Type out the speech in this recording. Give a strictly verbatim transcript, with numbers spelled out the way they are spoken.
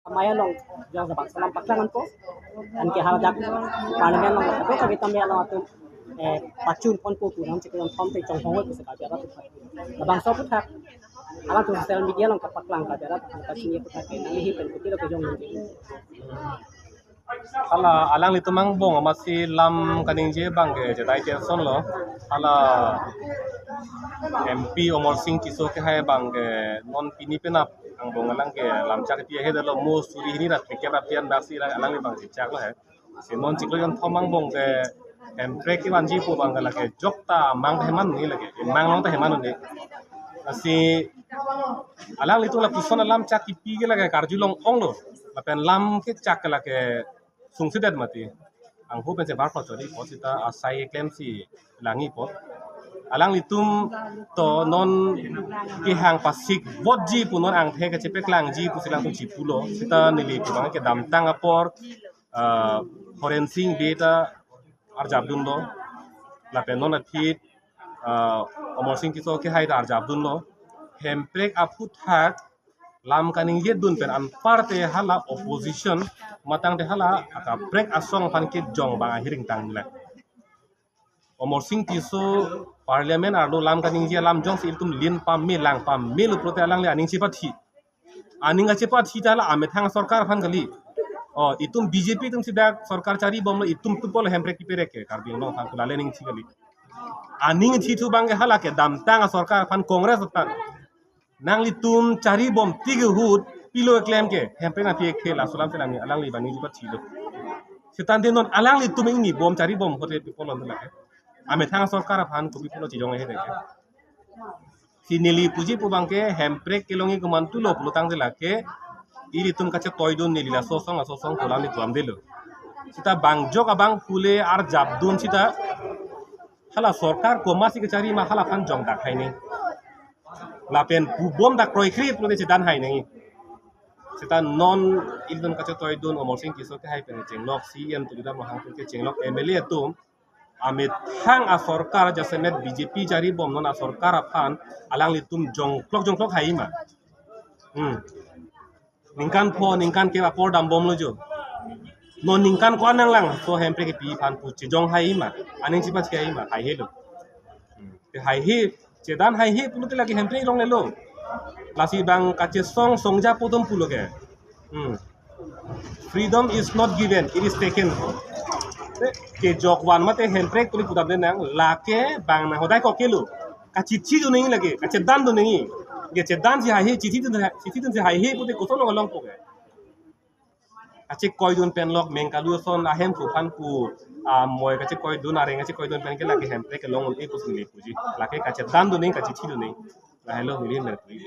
Amei along jong sabak salam paklang anpo. Anke haladak parliament along kado kave tame along atum, eh, pachun ponpo pu nangchiklo thom te chonghong pusi Karbi arat aphan. Labangso aphuthak alangtum social media along kapaklang Karbi arat aphan kachini aphuthak ke nangli hi pen kutilo kejong nangji. Hala alanglitum angbong amatsi lam kaningje abang ke Jedi Telson lo. Hala M P Amarsing Tisso kehai abang ke non pini penap angbong alang ke lam chak pi ahe dalo mo suri hini rat pikir rat pian daksi alang alang abang chak lo he. Si non chiklo jon thom angbong ke Hemprek kevanji pu abang ke lake jok ta mang ta heman ni lake, mang long ta heman ni. Asi alanglitum lapuson alam chak kipi ke lake karjulong ong lo. Lapen lam kechak ke lake sungsedet mati. Anghu pensi bar kho chori po sita asai klemsi langji po. Alanglitum to non kehang pasik votji pu non angthek kachepaklangji pusi alangtum chipulo. Sita neli pu abang kedamtang apor, ah, Horen Sing Bey ta arjapdunlo. Lapen non aphi, ah, Amarsing Tisso kehai ta arjapdunlo. Hemprek aphuthak lam kaningjedun pen anparte hala opposition matangte hala akaprek asong aphan kejong abang ahiring tanglang. Amarsing Tisso parliament arlo lam kaningje alam jongsi ilitum lin pame lang pame lo pulote alangli aning chepathi. Aning kachepathi ta hala amethang sorkar aphan kali. Oh, itum B J P atumsi dak sorkar charibomlo, itum tu polo Hemprek kiperek ke Karbi Anglong aphan, kulale ningthi kali. Aning thithu abang ke hala kedamtang sorkar aphan, Congress aphan. Nanglitum charibom tik ahut pilo keklem ke, Hemprek nangpi-ik ke, laso alam si nangli alangli abang ningje pathilo. Setante non alanglitum ingni bom charibom hote pi polo lake. Amethang sorkar aphan kopi pulo chejong ahe ke. Si neli puji pu abang ke Hemprek kelongji komantulo pulotangte lake ilitum kachetoidun neli laso asong aso asong pu alanglitum damdelo. Sita bang jok abang pule arjapdun sita hala sorkar komatsi kachari ma hala aphan jongdak hai nang. Lapen pubom dak kroikre pulote chedan hai nang. Sita non ilitum kachetoidun Amarsing Tisso kehai pen chenglok C E M Tuliram Ronghang ke chenglok M L A atum amethang asorkar jasemet B J P charibom non asorkar aphan alanglitum jongklok jongklok hai ma. Hmm. Ningkan pho, ningkan kep apor dambomlo jo. Non ningkan ko-an nanglang, so Hemprek kepi aphan pu chejong hai ma, aning chepathi hai ma, haihelo. Hmm. Te haihe, chedan haihe pulote lake Hemprek longlelo. Lasi abang kachesong songja pu atum pulo ke. Hmm. Freedom is not given, it is taken. Te kejok van mate Hemprek tuli pudam den nang, lake abang nang hodai kok kelo. Kachithidun nangji lake, kachedandun nangji. Kechedansi haihe, chithidun, chithidunsi haihe pute koson long longpo ke. Kachekoidun pen lok meng kalu ason ahemphu aphan pu, ah, moi kachekoidun, areng kachekoidun pen ke lake Hemprek kelong un-e pusi neli puji. Lake kachedandun nangji, kachithidun nangji. Lahelo neli mer puji.